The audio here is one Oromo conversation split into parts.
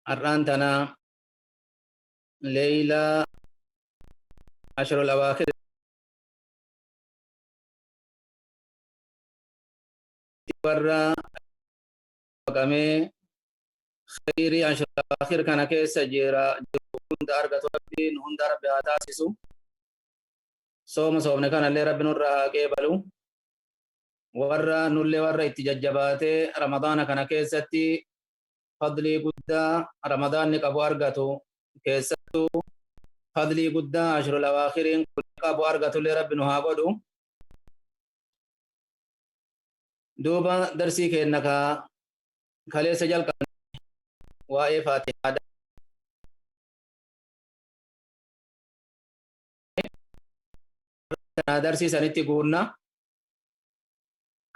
Har'aan tana leeylaa ashrul awaakir warra maqamee khayrii ashrul awaakir kana keessa jira jiru hunda argatu Rabbiin hunda Rabbi haa taasisu. Sooma soomne kanallee Rabbi nurraa haa qeebalu. Warra nullee warra itti jajjabaatee Ramadaana kana keessatti fadlii guddaa Ramadaanni qabu argatu, keessattuu fadlii guddaa ashrul awaakhiriin kun qabu argatullee Rabbi nu haa godhu. Duuba darsii keenna ka kaleessa jalqabne waa'ee Faatihaadha. Darsii sanitti guunna.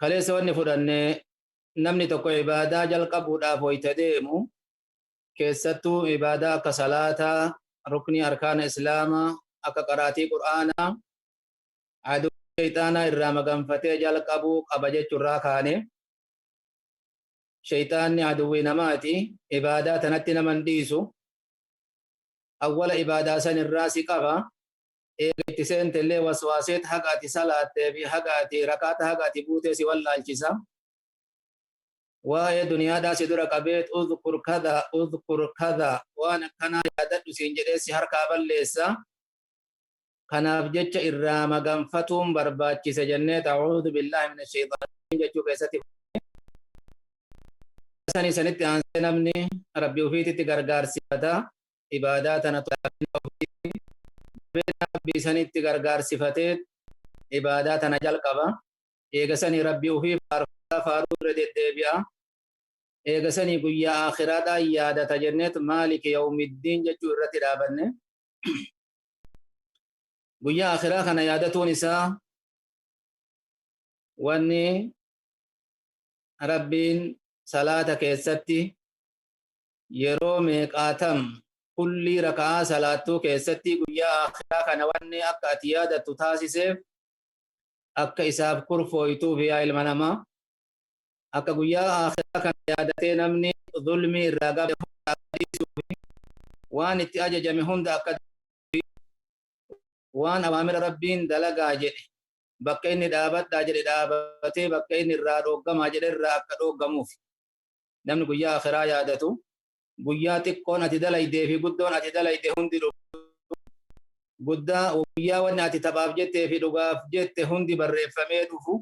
Kaleessa wanni fudhanne, namni tokko ibaadaa jalqabuudhaaf wayta deemu, keessattuu ibaadaa akka salaataa, ruknii arkaana islaamaa, akka qaraatii qur'aanaa, aduu sheyxaanaa irraa maganfatee jalqabuu qaba jechurraa kaane. Sheyxaanni aduwwii namaati, ibaadaa tanatti nama hin dhiisu. Awwala ibaadaa san irraa si qaba. Eega itti seentellee waswaaseet haga ati salaattee fi haga ati rakaata haga ati buutee si wallaalchisa. Waa'ee duniyaadhaa si dura qabeet udhkur kada udhkur kada, waan akkanaa yaadadhu siin jedhee si harkaa balleessa. Kanaaf jecha irraa maganfatuun barbaachise jenneet a'uudhu billaahi mina shayxaani jechuu keessatti sanii sanitti aansee namni Rabbi ufiititti gargaarsifata. Ibaadaa tana Rabbii sanitti gargaarsifatee ibaadaa tana jalqaba. Eega sanii Rabbii ufii faarfataa faaruu irra deddeebi'a. Eega sanii guyyaa aakhiraadhaan yaadata jenneet maaliki yawmiddiin jechuu irratti dhaabanne. Guyyaa aakhiraa kana yaadatuun isaa wanni Rabbiin salaata keessatti yeroo meeqaatam kullii raka'aa salaattuu keessatti guyyaa aakhiraa kana wanni akka ati yaadattu taasiseef akka isaaf kurfooytuuf. Yaa ilma namaa, akka guyyaa aakhiraa kana yaadatee namni zulmii irraa gabe hunda akka dhiisuufi, waan itti ajajame hunda akka, waan awaamira Rabbiin dalagaa jedhe, bakka inni dhaabadhaa jedhe dhaabatee, bakka inni irraa dhooggamaa jedhe irraa akka dhooggamuuf. Namni guyyaa aakhiraa yaadatu, guyyaa xiqqoon ati dalaydee fi guddoon ati dalayde hundi guddaa, guyyaa wanni ati taphaaf jettee fi dhugaaf jette hundi barreeffamee dhufu,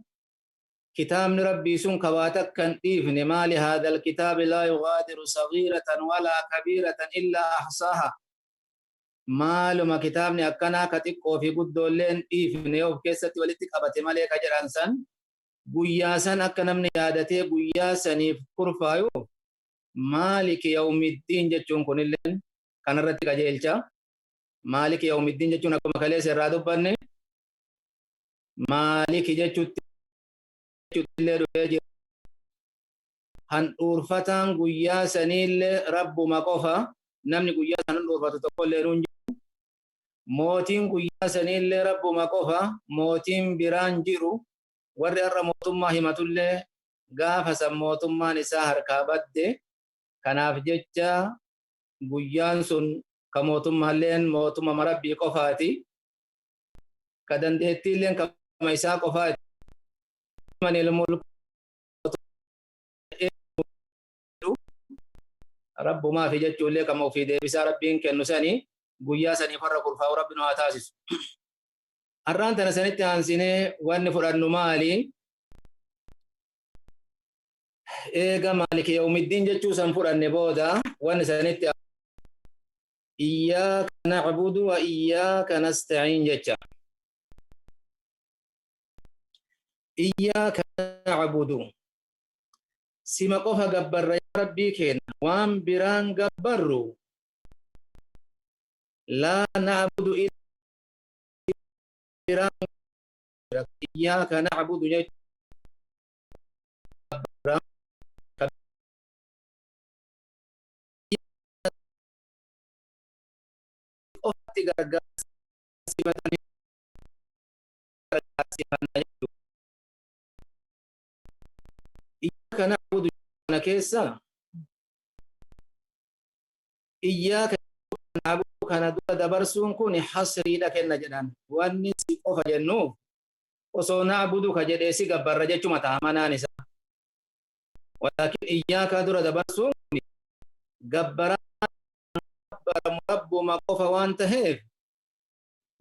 kitaabni Rabbii sun ka waa takka hin dhiifne, maali haadhal kitaabi laa yugaadiru sagiiratan walaa kabiiratan illaa ahsaaha. Maaluma kitaabni akkanaa ka xiqqoo fi guddoollee hin dhiifne of keessatti walitti qabate malee ka jedhan san, guyyaa san akka namni yaadatee guyyaa saniif kurfaayu maaliki yawmiddiin jechuun kunilleen kanarratti qajeelcha. Maaliki yawmiddiin jechuun akkuma kaleessa irraa dubbanne maaliki jechutti illee dhufee jira. Handhuurfataan guyyaa saniillee Rabbuma qofa, namni guyyaa san handhuurfatu tokkollee hin jiru. Mootiin guyyaa saniillee Rabbuma qofa, mootiin biraan jiru. Warri har'a mootummaa himatullee gaafa san mootummaan isaa harkaa badde. Kanaaf jecha guyyaan sun ka mootummaalleen mootummaa Rabbii qofaati, ka dandeettiilleen kama isaa qofaati. Manil mulku Rabbumaa fi jechuullee kama ofii deebisaa Rabbiin kennu sanii guyyaa saniif warra kurfaa'u Rabbi nu haa taasisu. Har'aan tana sanitti aansinee wanni fudhannu maali? Eega maaliki yawmiddiin jechuu san fudhanne booda wanni sanitti iyyaaka na'budu wa iyyaaka nasta'iin jecha. Iyyaaka na'budu, sima qofa gabbarra yaa Rabbii keenya, waan biraan gabbarru. Laa na'budu biraan, iyyaaka na'budu jechuun qofatti gargaarsifatanii gargaarsifanna jechuudha. Iyyaaka na'budu kana keessa Iyyaaka na'budu kana dura dabarsuun kun hasriidha kenna jedhan. Wanni si qofa jennuuf osoo na'budu ka jedhee si gabbarra jechuma ta'a manaan isaa. Walaakin iyyaaka dura dabarsuun kun gabbaraa gabbaramu rabbuma qofa waan taheef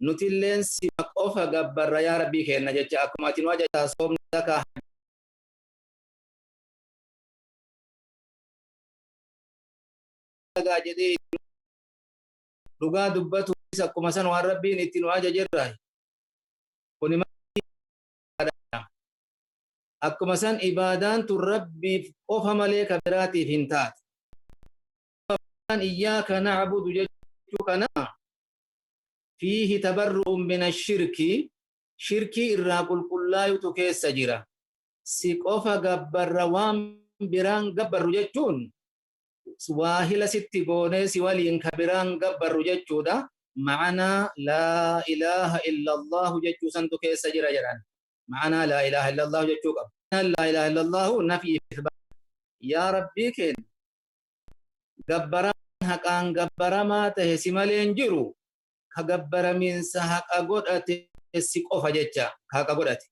nutilleen sima qofa gabbarra yaa rabbii kenna jecha akkuma ati nu ajajaa soomni zakaa dalagaa jedhee dhugaa dubbatuunis akkuma san waan rabbiin itti nu ajajerraa kuni akkuma san ibaadaan tun rabbiif qofa malee ka biraatiif hin taate. Iyyaaka na'budu jechuu kana fiihi tabarru'un min ashirki, shirkii irraa qulqullaayutu keessa jira. Si qofa gabbarra waan biraan gabbarru jechuun waahila sitti goonee si waliin ka biraan gabbarru jechuudha. Ma'anaa laa ilaaha illallaahu jechuu santu keessa jira jedhan. Ma'anaa laa ilaaha illallaahu jechuu qaba. Laa ilaaha illallaahu nafii yaa rabbii keenya gabbaramaan haqaan gabbaramaa tahe si malee hin jiru ka gabbaramiinsa haqa godhate si qofa jecha ka haqa godhate.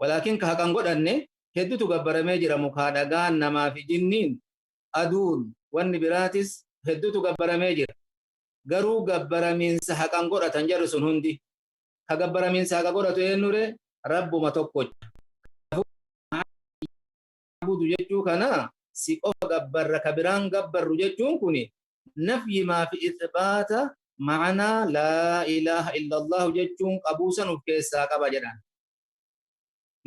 Walaakin ka haqa hin godhanne hedduutu gabbaramee jira mukaa dhagaan namaa fi jinniin aduun wanni biraatis hedduutu gabbaramee jira. Garuu gabbaramiinsa haqan godhatan jarri sun hundi. Ka gabbaramiinsa haqa godhatu eenyure rabbuma tokkocha. Budu jechuu kana si qofa gabbarra ka biraan gabbarru jechuun kuni nafyimaa fi ithbaata ma'anaa laa ilaaha illallahu jechuun qabuusan of keessaa qaba jedhan.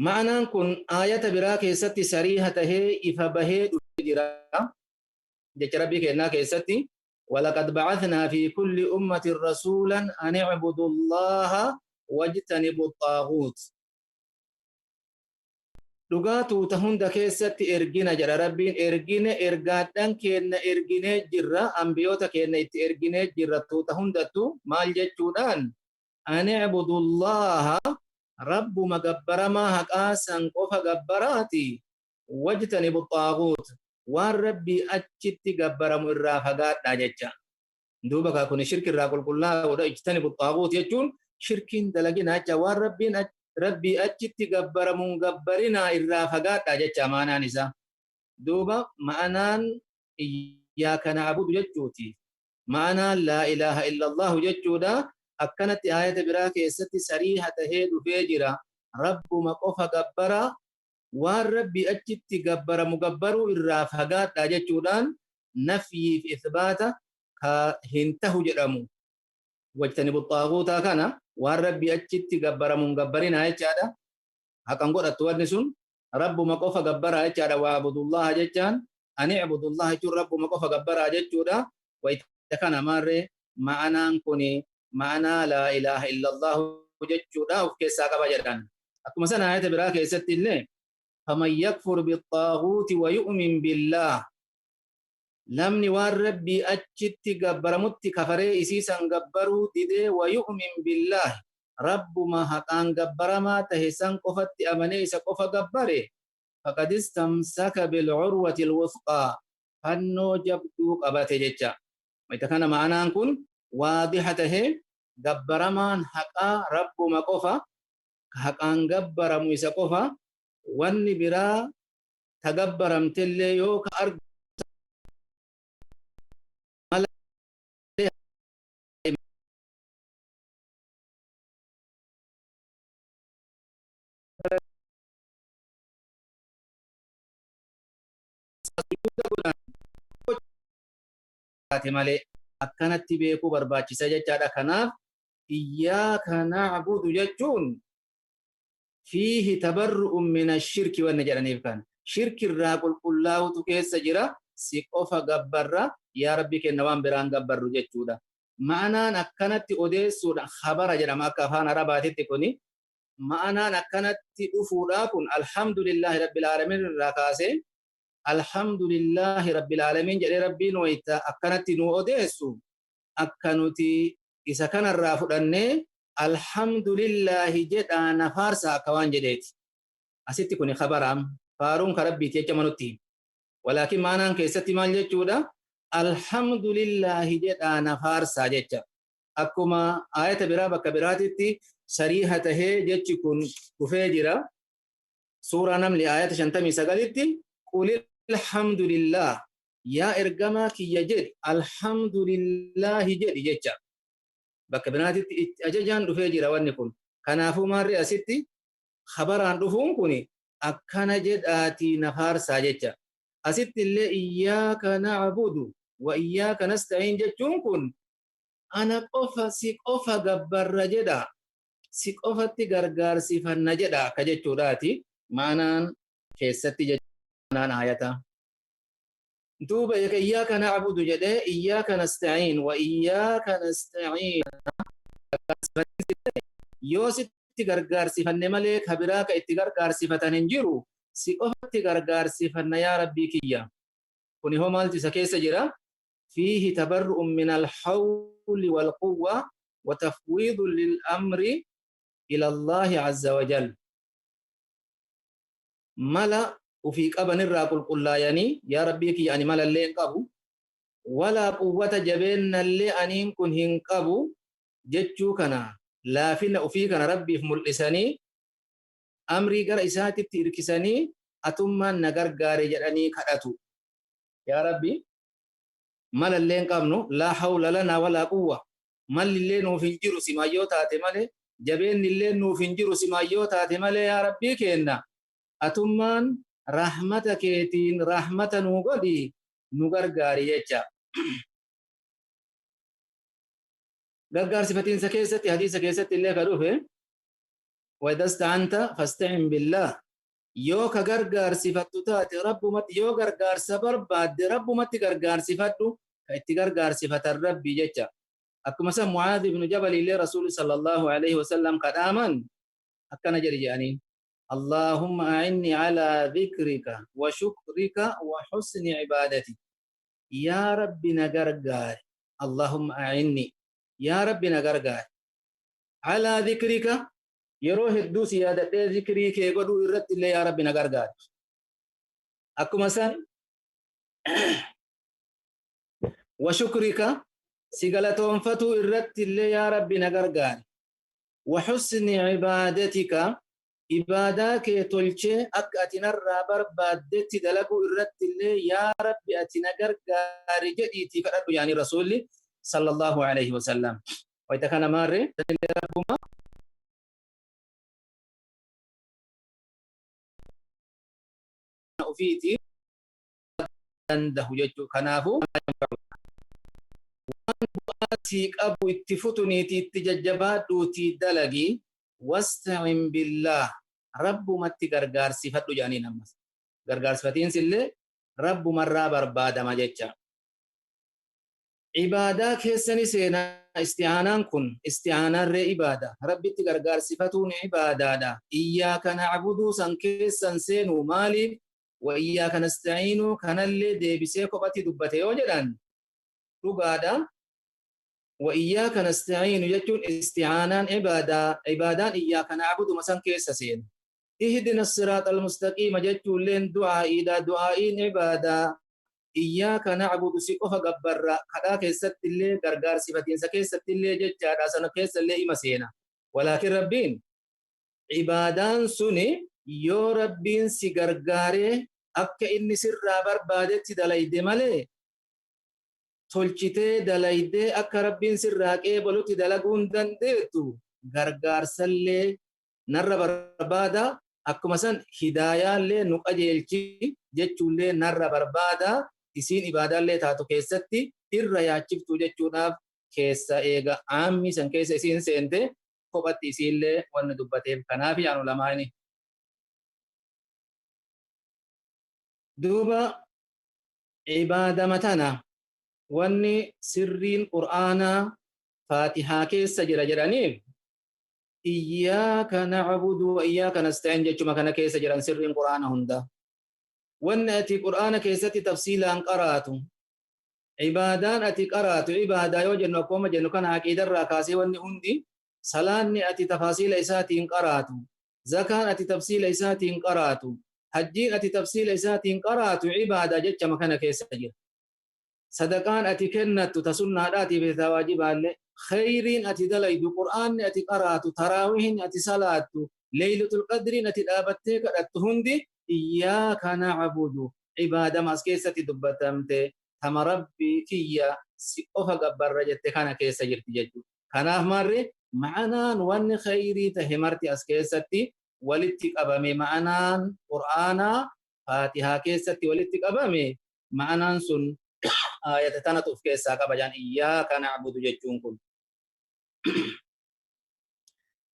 Ma'anaan kun aayata biraa keessatti sariiha tahee ifa bahee dhufee jira. Jecha rabbii kennaa keessatti walaqad ba'athnaa fi kulli ummatin rasuulan an i'budu Allaha wajtanibu xaaguut. Dhugaa tuuta hunda keessatti ergina jedha rabbiin ergine ergaadhan keenna erginee jirra ambiyoota keenna itti erginee jirra tuuta hundattu maal jechuudhaan an i'budu Allaha rabbuma gabbaramaa haqaa san qofa gabbaraati wajtanibu xaaguut waan rabbii achitti gabbaramu irraa fagaadhaa jecha. Duuba kaa kuni shirki irraa qulqullaa'uudha ijtanibu xaaguut jechuun shirkiin dalaginaa jecha waan rabbiin rabbii achitti gabbaramuun gabbarinaa irraa fagaadhaa jecha maanaan isaa. Duuba ma'anaan iyyaaka na'budu jechuuti. Ma'anaan laa ilaaha illallahu jechuudha. Akkanatti aayata biraa keessatti sariiha tahee dhufee jira. Rabbuma qofa gabbara waan rabbii achitti gabbaramu gabbaruu irraa fagaadhaa jechuudhaan nafyiif ithbaata ka hin tahu jedhamu. Wajtanibu xaaguutaa kana waan rabbii achitti gabbaramuun gabbarinaa jechaadha. Haqan godhattu wanni sun rabbuma qofa gabbaraa jechaadha. Waabudullaha jechaan ani ibudullaha jechuun rabbuma qofa gabbaraa jechuudha. Wayita kana maarree ma'anaan kuni ma'anaa laa ilaaha illallahu jechuudha of keessaa qaba jedhan. Akkuma sana ayata biraa keessatti illee faman yakfur bixaaguuti wa yu'min billaah namni waan rabbii achitti gabbaramutti kafaree isiisan gabbaruu didee wa yu'min billaah rabbuma haqaan gabbaramaa tahe san qofatti amanee isa qofa gabbare faqad istamsaka bilcurwati alwusqaa fannoo jabduu qabate jecha. Wayita kana ma'anaan kun waadiha tahee gabbaramaan haqaa rabbuma qofa ka haqaan gabbaramu isa qofa wanni biraa ta gabbaramtellee yoo ka argu malee malee akkanatti beekuu barbaachisa jechaadha. Kanaaf iyyaaka na'budu jechuun fiihi tabarru'un min ashirki wanni jedhaniif kan shirki irraa qulqullaa'utu keessa jira. Si qofa gabbarra yaa rabbi kenna waan biraan gabbarru jechuudha. Ma'anaan akkanatti odeessuudha khabara jedhama akka afaan arabaatitti kuni. Ma'anaan akkanatti dhufuudha kun alhamdulillahi rabbil aalamiin irraa kaasee alhamdulillahi rabbil aalamiin jedhee rabbiin wayita akkanatti nu odeessu akka nuti isa kanarraa fudhannee alhamdulillahi jedhaa na faarsa akka waan jedheeti. Asitti kuni khabaraam faaruun ka rabbiiti jecha manutti. Walaakin ma'anaan keessatti maal jechuudha? Alhamdulillaahi jedhaa na faarsaa jecha. Akkuma aayata biraa bakka biraatitti sariiha tahee jechi kun dhufee jira. Suuraa Namli aayata 59tti qulil alhamdulillah yaa ergamaa kiyya jedhi alhamdulillaahi jedhi jecha. Bakka biraatitti itti ajajaan dhufee jira wanni kun. Kanaafuu maarri asitti khabaraan dhufuun kun akkana jedhaatii na faarsaa jecha. Asitti illee iyyaaka na'budu wa iyyaaka nasta'iin jechuun kun ana qofa si qofa gabbarra jedha, si qofatti gargaarsifanna jedha akka jechuudhaati. Ma'anaan keessatti jechuun aayata. Duuba eega iyyaaka na'budu jedhee iyyaaka nasta'iin wa iyyaaka nasta'iin yoo sitti gargaarsifanne malee ka biraa ka itti gargaarsifatan hin jiru, si qofatti gargaarsifanna yaa Rabbii kiyya. Kuni hoo maaltu isa keessa jira? Fiihi tabarru'un min al-hawli wal-quwwa wa tafwiidun lil-amri ila Allaahi azza wa jal. Mala ufii qaban irraa qulqullaayanii, yaa Rabbii kiyya ani mala illee hin qabu, walaa quwwata jabeennallee aniin kun hin qabu jechuu kana laafina ufii kana Rabbiif mul'isanii amrii gara isaatitti irkisanii atummaan na gargaari jedhanii kadhatu. Yaa Rabbi mala illee hin qabnu, laa hawla lanaa walaa quwwa, malli illee nuuf hin jiru simaan yoo taate malee, jabeenni illee nuuf hin jiru simaan yoo taate malee, yaa Rabbii keenna atummaan rahmata keetiin rahmata nuu godhi nu gargaari jecha. Gargaarsifatiinsa keessatti hadiisa keessatti illee ka dhufe wa idha ista'anta fasta'in billah, yoo ka gargaarsifattu taate Rabbumatti, yoo gargaarsa barbaadde Rabbumatti gargaarsifadhu, ka itti gargaarsifatan Rabbi jecha. Akkuma san Mu'aadh ibnu Jabal illee Rasuuli sallallahu alaihi wasallam kadhaaman akkana jedhi jedhaniin: Allahumma a'inni ala dhikrika wa shukrika wa husni ibadati. Yaa Rabbi na gargaari, Allahumma a'inni, yaa Rabbi na gargaari, ala dhikrika, yeroo hedduu si yaadadhee zikrii kee godhuu irratti illee yaa Rabbi na gargaari. Akkuma san wa shukrika, si galatoonfatuu irratti illee yaa Rabbi na gargaari. Wa husni ibaadatika, ibaadaa kee tolchee akka ati narraa barbaaddetti dalaguu irratti illee yaa Rabbi ati na gargaari jedhiitii kadhadhu yaanii Rasuulli sallallahu alaihi wasallam. Wayta kana maarree illee Rabbuma ofiitii dandahu jechuu. Kanaafuu waan bu'aa sii qabu itti futuniiti itti jajjabaadhuutii dalagi, wasta'in billaah, Rabbumatti gargaarsifadhu jedhaniin. Ammas gargaarsifatiinsi illee Rabbumarraa barbaadama jecha. Ibaadaa keessa ni seena isti'aanaan kun. Isti'aanaan ree ibaada, Rabbitti gargaarsifatuun ibaadaadha. Iyyaaka na'buduu san keessan seenuu maaliif wa iyyaaka nasta'iinuu kanallee deebisee kophatti dubbate yoo jedhan, dhugaadha, wa iyyaaka nasta'iinu jechuun isti'aanaan ibaadaa, ibaadaan iyyaaka na'buduma san keessa seena. Ihdina siraaxa almustaqiima jechuulleen du'aa'iidha, du'aa'iin ibaadaa. Iyyaaka na'budu, si qofa gabbarra, kadhaa keessatti illee gargaarsifatiinsa keessatti illee jechaadha, sana keessa illee ima seena. Walaakin Rabbiin ibaadaan suni yoo Rabbiin si gargaaree akka inni sirraa barbaadetti dalayde malee, tolchitee dalaydee akka Rabbiin sirraa qeebalutti dalaguu hin dandeettu. Gargaarsallee narra barbaada, akkuma san hidaayaallee nu qajeelchi jechuullee narra barbaada, isiin ibaadaallee taatu keessatti irra yaachiftuu jechuudhaaf keessa eega aammii san keessa isiin seente kophatti isiillee wanni dubbateef kanaaf yaanu lamaani. Duuba ibaadama tana wanni sirriin Qur'aanaa Faatihaa keessa jira jedhaniif iyyaaka na'budu wa iyyaaka nasta'iin jechuma kana keessa jiran sirriin Qur'aana hunda. Wanni ati Qur'aana keessatti tafsiilaan qaraatu, ibaadaan ati qaraatu, ibaadaa yoo jennu akkuma jennu kana aqiidarraa kaasee wanni hundi, salaanni ati tafaasiila isaatiin qaraatu, zakaan ati tafsiila isaatiin qaraatu, hajjiin ati tafsiila isaatiin qaraatu ibaadaa jechama kana keessa jira. Sadaqaan ati kennattu ta sunnaadhaatiif ta waajibaallee, khayriin ati dalaydu, qur'aanni ati qaraatu, taraawihin ati salaattu, leeylatul qadriin ati dhaabattee kadhattu hundi iyyaaka na'budu ibaadama as keessatti dubbatamte tama rabbii kiyya si qofa gabbarra jette kana keessa jirti jechuudha. Kanaaf maarre ma'anaan wanni khayrii tahe marti as keessatti walitti qabame, ma'anaan qur'aanaa faatihaa keessatti walitti qabame, ma'anaan sun aayata tanatu of keessaa qaba jaan iyyaaka na'budu jechuun kun.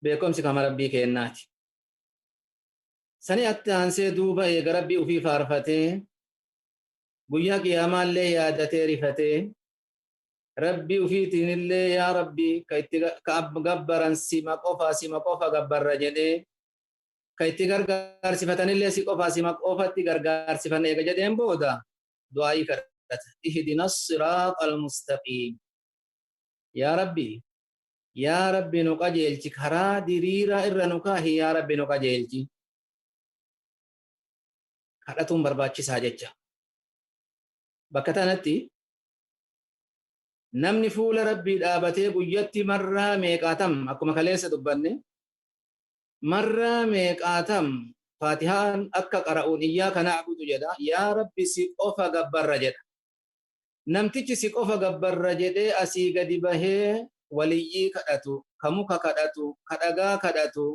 Beekumsi kama rabbii kennaati. Sani atti aansee duuba eega rabbii ufii faarfatee, guyyaa qiyaamaallee yaadatee rifatee, rabbii ufiitiinillee yaa rabbii ka itti ka gabbaran sima qofa sima qofa gabbarra jedhee, ka itti gargaarsifatanillee si qofa sima qofatti gargaarsifanna eega jedheen booda du'aa'ii kadhata. Ihdina siraaxa almustaqiim. Yaa rabbi, yaa rabbi nu qajeelchi, karaa diriiraa irra nu kaahi, yaa rabbi nu qajeelchi. Kadhatuun barbaachisaa jecha. Bakka tanatti namni fuula rabbii dhaabatee guyyatti marraa meeqaatam, akkuma kaleessa dubbanne, marraa meeqaatam faatihaan akka qara'uun iyyaaka na'budu jedha, yaa rabbi si qofa gabbarra jedha. Namtichi si qofa gabbarra jedhee asii gadi bahee waliyyii kadhatu, ka muka kadhatu, ka dhagaa kadhatu,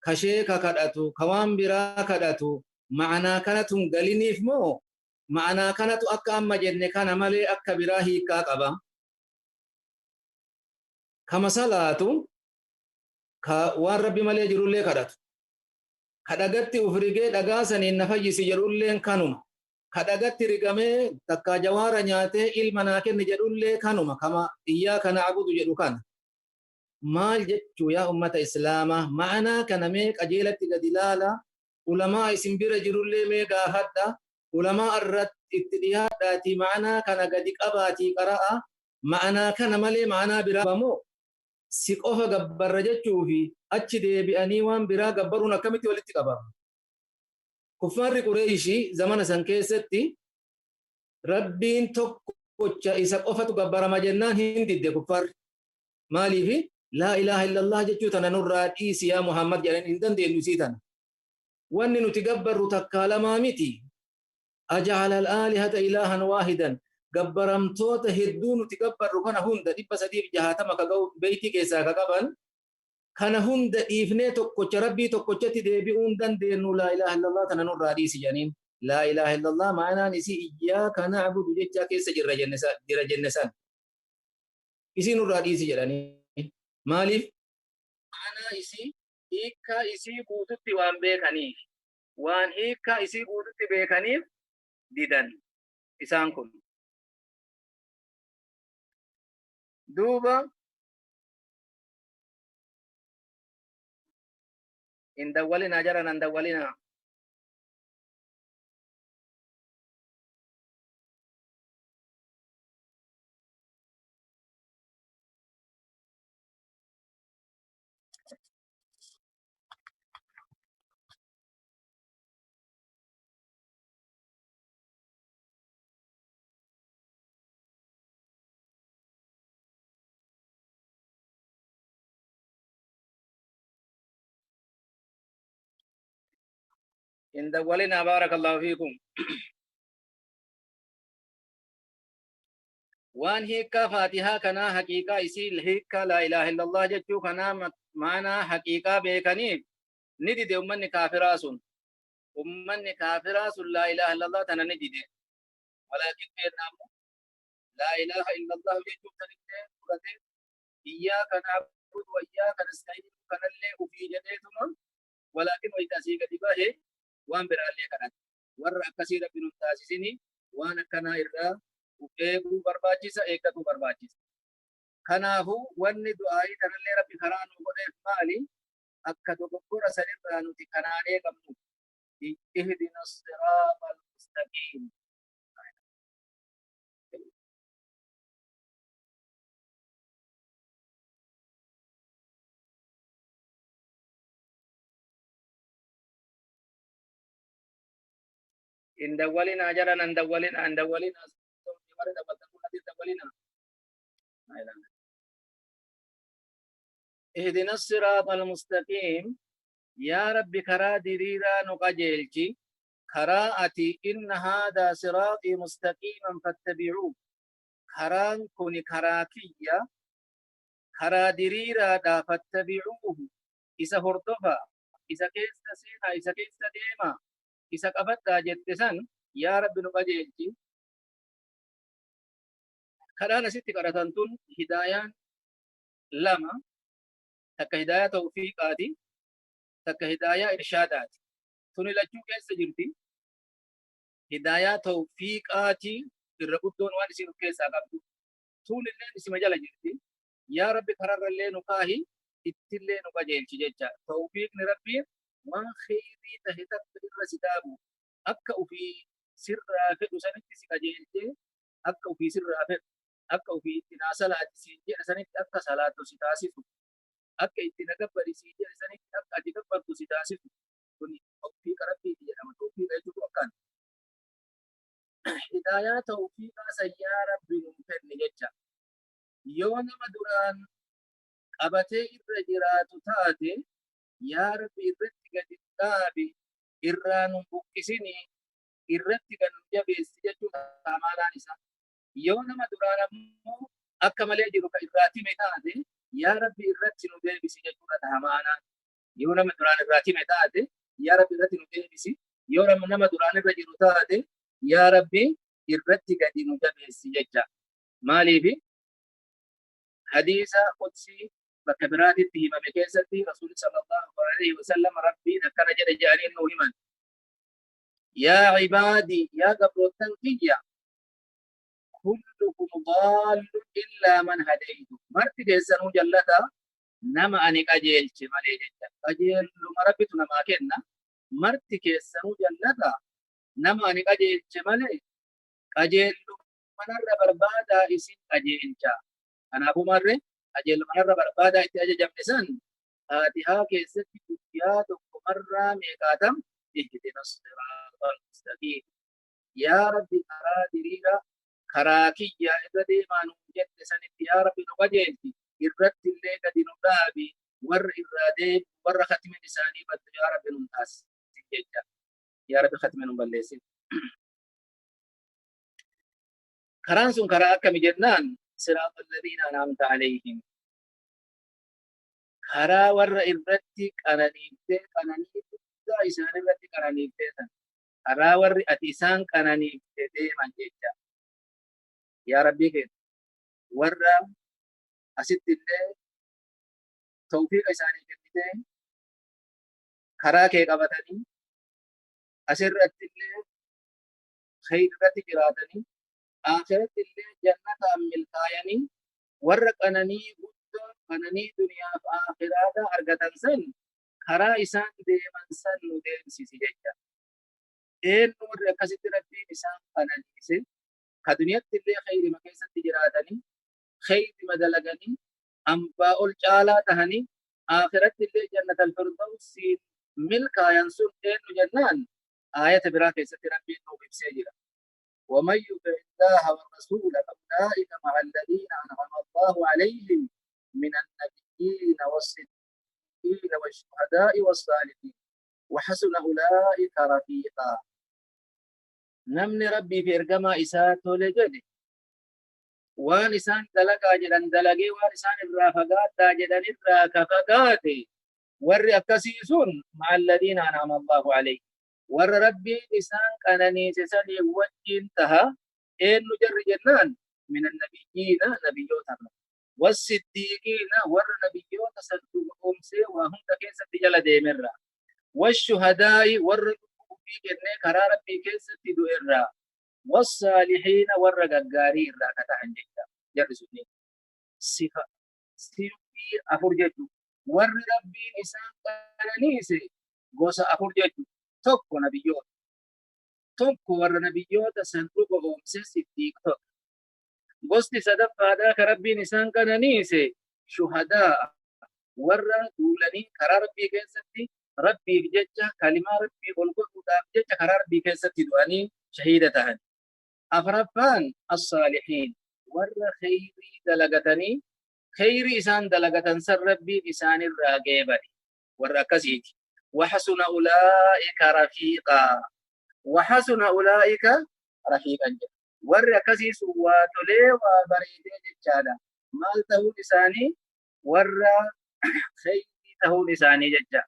ka sheeka kadhatu, ka waan biraa kadhatu, ma'anaa kanatu hin galiniif moo ma'anaa kanatu akka amma jenne kana malee akka biraa hiikkaa qaba? Kama salaatu, ka waan rabbi malee jirullee kadhatu, ka dhagatti uf rigee dhagaa saniin na fayyisi jedhulleen kanuma, ka dhagatti rigamee takkaa jawaara nyaatee ilma naa kenni jedhullee kanuma, kama iyyaaka na'budu jedhu kana. Maal jechuu yaa ummata islaamaa? Ma'anaa kana mee qajeelatti gadi ilaala. Ulamaa isin bira jirullee mee gaafadha. Ulamaa irratti itti dhiyaadhaatii ma'anaa kana gadi qabaatii qara'a. Ma'anaa kana malee ma'anaa biraa moo si qofa gabbarra jechuu fi achi deebi'anii waan biraa gabbaruun akkamitti walitti qabama? Kuffaarri Qureeyshii zamana san keessatti rabbiin tokkocha isa qofatu gabbarama jennaan hin didde kuffaarri. Maaliif? Laa ilaaha illallah jechuu tana nurraa dhiisi yaa Muhammad jedhan, hin dandeenyu isii tana. Wanni nuti gabbarru takkaa lamaa miti. Aja'ala al-aalihata ilaahan waahidan. Gabbaramtoota hedduu nuti gabbarru kana hunda 360 ka ga'u beeytii keessaa ka qaban kana hunda dhiifnee tokkocha rabbii tokkochatti deebi'uu hin dandeenyu, laa ilaaha illallah tana nurraa dhiisi jedhaniin. Laa ilaaha illallah ma'anaan isii iyyaaka na'budu jechaa keessa jirra jenne jira jenne san. Isii nurraa dhiisi jedhanii. Maaliif? Ma'anaa isii, hiikkaa isii guututti waan beekaniif. Waan hiikkaa isii guututti beekaniif didan isaan kun. Duuba hin dawwalinaa jaran, hin dawwalinaa. Hin dawwalinaa, baarakallahu fiikum. Waan hiikkaa faatihaa kanaa, haqiiqaa isii, hiikkaa laa ilaaha illallah jechuu kanaa, maanaa haqiiqaa beekaniif ni dide ummanni kaafiraa sun. Ummanni kaafiraa sun laa ilaaha illallah tana ni dide. Walaakin keenna ammoo laa ilaaha illallah jechuun tanillee fudhate, iyyaaka na'budu wa iyyaaka nasta'iin kanallee ufii jedheetuma, walaakin wayita asii gadi bahe waan biraallee kadhate. Warra akkasii rabbi nun taasisini. Waan akkanaa irraa uf eeguu barbaachisa, eeggatuu barbaachisa. Kanaafuu wanni du'aa'ii tanallee rabbi karaa nu godheef maali? Akka dogoggora sanirraa nuti kanaan eegamnu. Ihdina siraaxa almustaqiim. Hin dawwalinaa jaran, hin dawwalinaa, hin dawwalinaa. Warri dawwaltan kun. Dabalina. اهدنا الصراط المستقيم يا رب كرا دريرا نقجلتي كراءتي إن هذا صراطي مستقيما فاتبعوه كران كوني كراكية كرا دريرا دا فاتبعوه إسا هردفا إسا كيس سينا إسا كيس ديما إسا قفتا جتسن يا رب نقجلتي كرانا ستي كراتنتون هدايان لما تك هداية توفيقاتي تك هداية إرشاداتي توني لچو keessa jirti. Hidaayaa tawfiiqaatii irra guddoon waan isin of keessaa qabdu. Tun illee isima jala jirti. Yaa Rabbi kararra illee nu kaahi ittillee nu qajeelchi jecha. Tawfiiqni Rabbiin waan kheyrii tahe takka irra si dhaabu akka ofii sirraa fedhu sanitti si qajeelchee akka ofii sirraa fedhu akka ofii itti naa salaati siin jedhe sanitti akka salaattu si taasisu akka itti na gabbari siin jedhe sanitti akka ati gabbartu si taasisu. Kuni tawfiiqa Rabbiiti jedhama. Tawfiiqa jechuun akkaan hidaayaa tawfiiqaa san yaa Rabbi nuu kenni jecha. Yoo nama duraan qabatee irra jiraatu taate yaa Rabbi irratti gadi dhaabi irraa nu buqqisinii irratti gad nu jabeessi jechuudha amaanaan isaa. Yoo nama duraan ammoo akka malee jiru ka irraa time taate yaa Rabbi irratti nu deebisi jechuudha amaanaan. Yoo nama duraan irraa time taate yaa Rabbi irratti nu deebisi. Yoo nama duraan irra jiru taate yaa Rabbi irratti gadi nu jabeessi jecha. Maaliifi hadiisa qudsii bakka biraatitti himame keessatti Rasuulli sallallahu alaihi wasallam Rabbiin akkana jedhe jedhanii nuu himan. Yaa cibaadii yaa gabroottan kiyya kullukum daallun illaa man hadaytu. Marti keessanuu jallata nama ani qajeelche malee jecha. Qajeelluma Rabbitu namaa kenna. Marti keessanuu jallata nama ani qajeelche malee qajeelluma narra barbaadaa isin qajeelcha. Kanaafuu marre qajeelluma narra barbaadaa itti ajajamne san Faatihaa keessatti guyyaa tokko marraa meeqaatam ihdina siraatal mustaqiim. Yaa Rabbi karaa diriiraa karaa kiyyaa irra deemaa nuun jette sanitti yaa Rabbi nu qajeelchi irratti illee gadi nu dhaabi warra irraa deebi'u warra khatmin isaanii baddu yaa Rabbi nun taasisin jecha. Yaa Rabbi khatmin nun balleessin. Karaan sun karaa akkami jennaan siraatal ladiina an'amta alayhim. Karaa warra irratti qananiiftee qananii guddaa isaan irratti qananiiftee san karaa warri ati isaan qananiifte deeman jecha. Yaa Rabbii keenya warra asitti illee tawfiiqa isaanii kennitee karaa kee qabatanii asirratti illee kheyr irratti jiraatanii akhiratti illee jannataan milkaayanii warra qananii guddoo qananii duniyaaf akhiraadha argatan san karaa isaan deeman san nu deemsisi jecha. Eenyu warri akkasitti Rabbiin isaan qananiise ka duniyatti illee kheyrima keessatti jiraatanii kheyrima dalaganii hambaa ol caalaa tahanii akhiratti illee jannatal firdawsiin milkaayan sun eenyu jennaan aayata biraa keessatti Rabbiin nuuf ibsee jira. ومن يطع الله والرسول فأولئك مع الذين أنعم الله عليهم من النبيين والصديقين والشهداء والصالحين وحسن أولئك رفيقا. Namni Rabbii fi ergamaa isaa tole jedhe waan isaan dalagaa jedhan dalagee waan isaan irraa fagaadhaa jedhan irraa ka fagaate warri akkasii sun ma'alladiina an'ama Allahu alayhi warra Rabbiin isaan qananiise sanii wajjin taha. Eenyu jarri jennaan minan nabiyyiina nabiyyoota irra wassiddiiqiina warra nabiyyoota san dhugoomsee waa hunda keessatti jala deemerra washuhadaa'i warra lubbuu ofii kennee karaa Rabbii keessatti du'erraa wassaalihiina warra gaggaarii irraa ka tahan jecha. Jarri sunni sifa sinfii afur jechu. Warri Rabbiin isaan qananiise gosa afur jechu. Tokko nabiyyoota, tokko warra nabiyyoota san dhugoomse siddiiqota, gosti sadaffaadhaa ka Rabbiin isaan qananiise shuhadaa warra duulanii karaa Rabbii keessatti Rabbiif jecha kalimaa Rabbii ol godhuudhaaf jecha karaa Rabbii keessatti du'anii shahiida tahan. Afraffaan as-saalihiin Warra kheyrii dalagatanii kheyrii isaan dalagatan san Rabbiin isaanirraa geebale. Warra akkasiiti. Waxasuna ulaa'ika rafiiqaa. Waxasuna ulaa'ika rafiiqan jedha. Warri akkasii sun waa tolee waa bareedee jechaadha. Maal tahuun isaanii? Warra kheyrii tahuun isaanii jecha.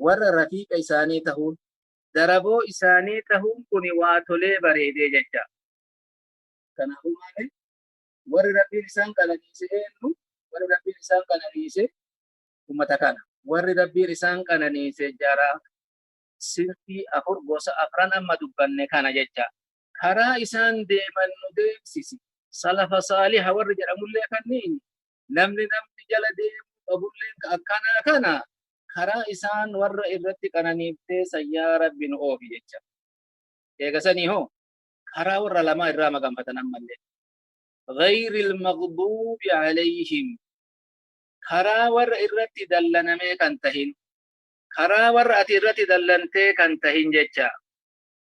Warra rafiiqa isaanii tahuun, daraboo isaanii tahuun kuni waa tolee bareedee jecha. Kanaafuu maali? Warri Rabbiin isaan qananiise eenyu? Warri Rabbiin isaan qananiise ummata kana. Warri Rabbiin isaan qananiise jara sinfii afur gosa afran amma dubbanne kana jecha. Karaa isaan deeman nu deemsisi. Salafa saaliha warri jedhamullee kanniin namni namni jala deemuu qabullee akkanaa kana karaa isaan warra irratti qananiiftee san yaa Rabbi nu oofi jecha. Eegasanii hoo karaa warra lamaa irraa maganfatan ammallee. Ghayril maghduubi alayhim karaa warra irratti dallanamee kan tahin, karaa warra ati irratti dallantee kan tahin jecha.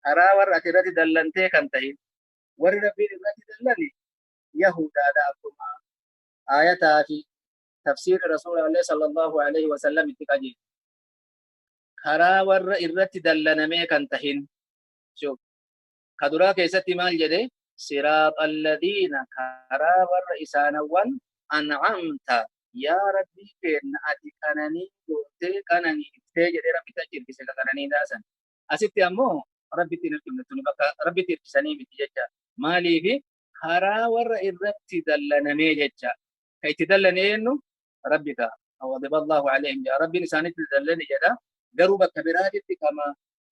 Karaa warra ati irratti dallantee kan tahin. Warri Rabbiin irratti dallane Yahudaadha akkuma aayataa fi tafsiirri Rasuulaallee sallallahu alaihi wasallam itti qajeele. Karaa warra irratti dallanamee kan tahin. Ka duraa keessatti maal jedhe? Siraaxa alladhiina karaa warra isaanawwan an'amta yaa Rabbii keenna ati qananii gootee qananiiftee jedhee Rabbitti achi hirkise ka qananiidhaa san. Asitti ammoo Rabbitti hin hirkifne, tuni bakka Rabbitti hirkisanii miti jecha. Maaliifi? Karaa warra irratti dallanamee jecha. Ka itti dallane eenyu? Rabbi ka. Ghadiba Allahu alayhim jedha. Rabbiin isaanitti dallane jedha. Garuu bakka biraatitti kama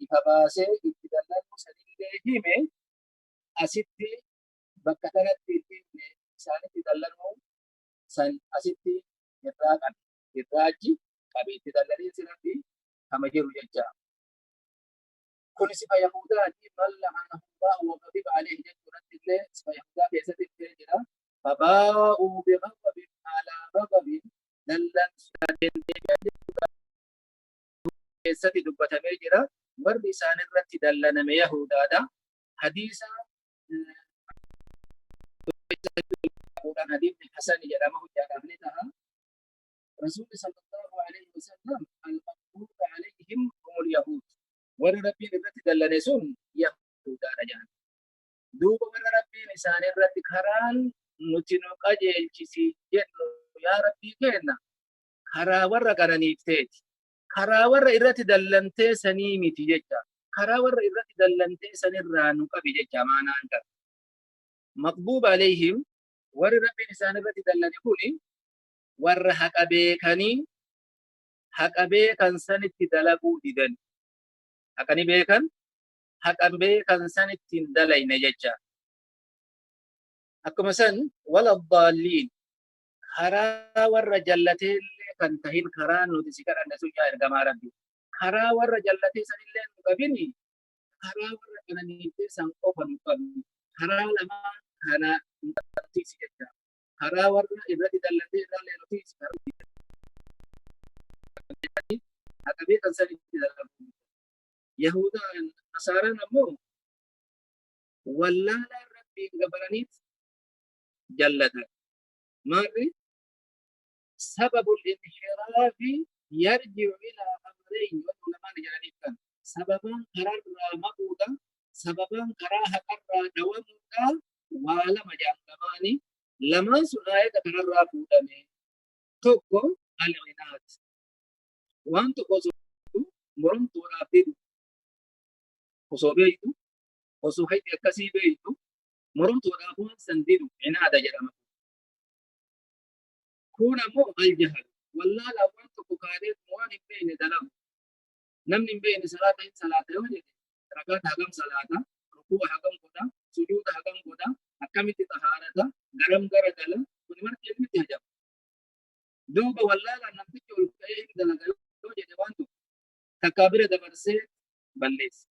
ifa baasee itti dallanuu sanillee hime, asitti bakka kanatti hin himne. Isaanitti dallanuu san asitti irraa qabe. Irraa achi qabe itti dallaniinsi Rabbi kama jiru jecha. Kun sifa Yahudaati. Man la'anahu Allahu wa ghadiba alayhi jechuudhatti illee sifa Yahudaa keessatti dhufee jira. Fabaa'uu bighadabin alaa ghadabin dallansuudhaan deebi'an jechuudha keessatti dubbatamee jira. Warri isaanirratti dallaname Yahudaadha. Hadiisa hadiisni Hasani jedhama, hujjaadhaaf ni taha. Rasuulli sallallahu alaihi wasallam al-maghduubi alaihim humul yahuud. Warri Rabbiin irratti dallane sun Yahudaadha jedhan. Duuba warra Rabbiin isaan irratti karaan nuti nu qajeelchisi jennu yaa Rabbii keenna karaa warra qananiifteeti. Karaa warra irratti dallantee sanii miti jecha. Karaa warra irratti dallantee sanirraa nu qabi jecha maanaan kana. Maqbuub alayhim warri Rabbiin isaan irratti dallane kuni warra haqa beekanii haqa beekan sanitti dalaguu didan. Haqa ni beekan, haqa beekan sanitti hin dalayne jecha. Akkuma san wala daalliin karaa warra jallateellee kan tahin karaa nuti si kadhanne sun yaa ergamaa Rabbi. Karaa warra jallatee sanillee nu qabini, karaa warra qananiiftee san qofa nu qabi. Karaa lamaan kana nu tiisi jecha. Karaa warra irratti dallatee irraallee nu tiisi. Haqa beekan sanitti dalagu. Yahudaan Nasaaraan ammoo wallaalaan Rabbiin gabaraniif jallatan. Maarri sababul inhiraafi yarji'u ilaa amrayn wanni ulamaan jedhaniif kana. Sababaan kararraa maquudha, sababaan karaa haqarraa dhawamuudha waa lama jedhan lamaani. Lamaan sun aayata kanarraa fuudhame. Tokko al-inaad. Waan tokko osoo beektu moromtuudhaaf didu. Osoo beektu, osoo hayni akkasii beektu moromtuudhaaf waan san didu inaada jedhama. Kun ammoo al-jahal. Wallaalaa waan tokko kaadee waan hin beekne dalagu. Namni hin beekne salaata hin salaata yoo jedhe, rakaata hagam salaata, rukuu'a hagam godha, sujuuda hagam godha, akkamitti xahaarata, garam gara gala, kuni marti ilmitti hajama. Duuba wallaalaan namtichi ol ka'ee hin dalaga yoo jedhe, waan tokko takkaa bira dabarsee balleessa.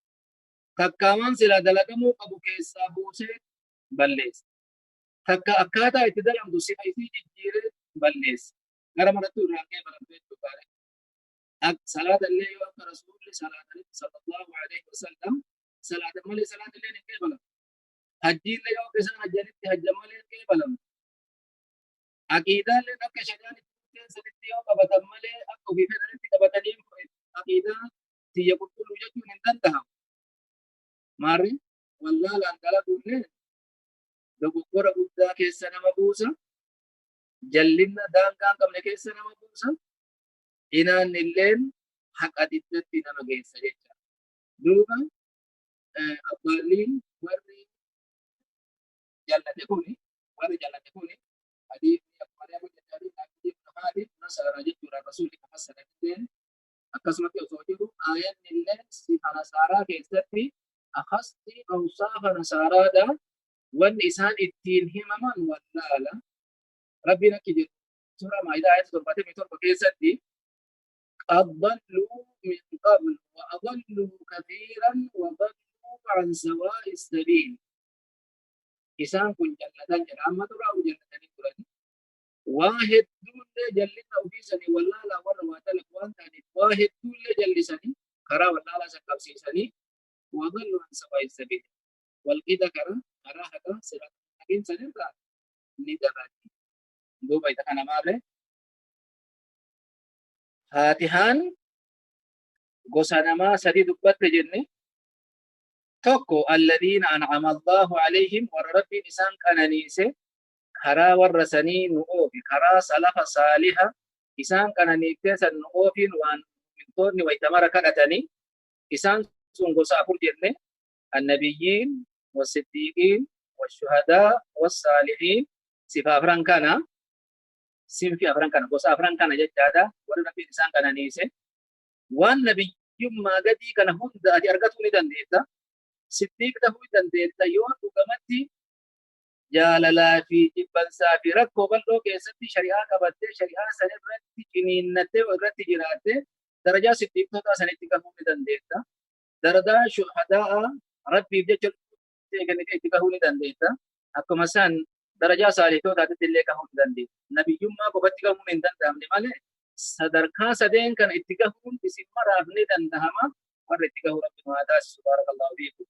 Takkaa waan silaa dalagamuu qabu keessaa buusee balleessa. Takka akkaataa itti dalamtu sifa isii jijjiiree balleessa. Gara marattuu irraan ka'ee balamtee jechuudha. Salaata illee yoo akka Rasuulli salaatanitti sallallahu alaihi wasallam salaatan malee salaata illee hin qeebalamu. Hajjii illee yoo akka isaan hajjanitti hajjan malee hin qeebalamu. Aqiidaaleen akka shari'aan itti murteen sanitti yoo qabatan malee akka ofii fedhanitti qabatanii aqiidaa tiyya qulqulluu jechuun hin danda'amu. Maarri wallaalaan dalaguullee dogoggora guddaa keessa nama buusa. Jallinna daangaa hin qabne keessa nama buusa. Inaan illeen haqa diddatti nama geessa jecha. Duuba abbaalliin warri jallate kuni warri jallate kuni hadiisni akkuma reefu jette hadiisni Abdii ibn Haatim nasaaraa jechuudha rasuulli ka fassara illeen akkasumatti osoo jiru aayanni illeen sifa nasaaraa keessatti akasti awsaafa nasaaraadha wanni isaan ittiin himaman wallaala. Rabbiin akki jedhu suuraa Maa'idaa ayata 77 keessatti: qad dalluu min qabl wa adalluu kathiiran wa dalluu an sawaa'i sabiil. Isaan kun jallatan jedha. Amma duraa'u jallatanii turani. Waa hedduullee jallina ofii sanii wallaalaa warra waa dalagu waan ta'aniif waa hedduullee jallisanii karaa wallaalaa san qabsiisanii, wa dalluu an sawaa'i sabiil, walqixa karaa haqaa siraaxa mustaqiim sanirraa ni dabani. Duuba isa kana maarree Faatihaan gosa namaa sadi dubbatte jenne. Tokko, alladhiina an'ama Allaahu alayhim, warra Rabbiin isaan qananiise. Karaa warra sanii nu oofi, karaa salafa saaliha isaan qananiiftee san nu oofiin waan mu'mintoonni wayta mara kadhatanii. Isaan sun gosa afur jenne: annabiyyiin, wassiddiiqiin, washuhadaa, wassaalihiin. Sifa afran kana, sinfi afran kana, gosa afran kana jechaadha. Warri Rabbiin isaan qananiise, waan nabiyyummaa gadii kana hunda ati argatuu ni dandeetta. Siddiiq tahuu ni dandeetta yoo dhugamatti jaalalaa fi jibbansaa fi rakkoo bal'oo keessatti shari'aa qabattee, shari'aa san irratti ciniinnattee irratti jiraatte, darajaa siddiiqtotaa sanitti gahuu ni dandeetta. Darajaa shuhadaa'a Rabbiif jecha lubbuu kennitee itti gahuu ni dandeetta. Akkuma san darajaa saalihtootaatitti illee gahuu ni dandeetta. Nabiyyummaa qofatti gahuun hin danda'amne malee sadarkaa sadeen kana itti gahuun isin maraaf ni dandahama. Warra itti gahu Rabbi nu haa taasisu. Barakallahu fiikum.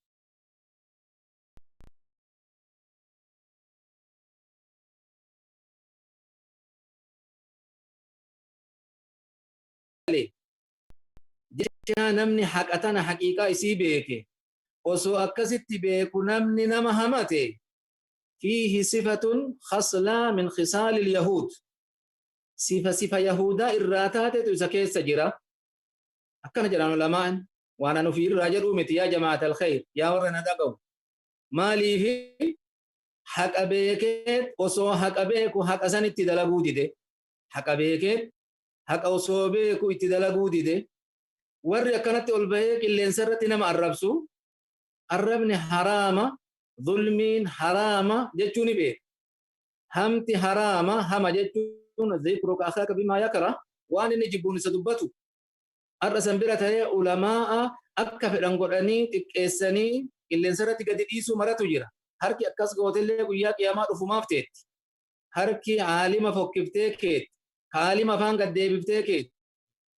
Jecha namni haqa tana haqiiqaa isii beeke osoo akkasitti beeku namni nama hamate, fiihi sifatun khaslaa min khisaalil yahuud, sifa sifa yahuudaa irraa taatetu isa keessa jira. Akkana jedhan ulamaan, waan an ofii irraa jedhuu miti. Yaa jamaat alkhayr, yaa warra na dhaga'u, maaliifi haqa beekeet osoo haqa beeku haqa sanitti dalaguu dide? Haqa beekeet haqa osoo beeku itti dalaguu dide. Warri akkanatti ol bahee qilleensa irratti nama arrabsu, arrabni haraama, zulmiin haraama jechuu ni beeka. Hamti haraama, hama jechuun zikruka akhaaka bimaa yakra, waan inni jibbuun isa dubbatu. Har'a san bira ta'ee ulamaa'a akka fedhan godhanii xiqqeessanii qilleensa irratti gadi dhiisuu maratu jira. Harki akkas gootellee guyyaa qiyaamaa dhufumaaf teetti. Harki aalima fokkiftee keetti, ka aalima afaan gad deebiftee keetti,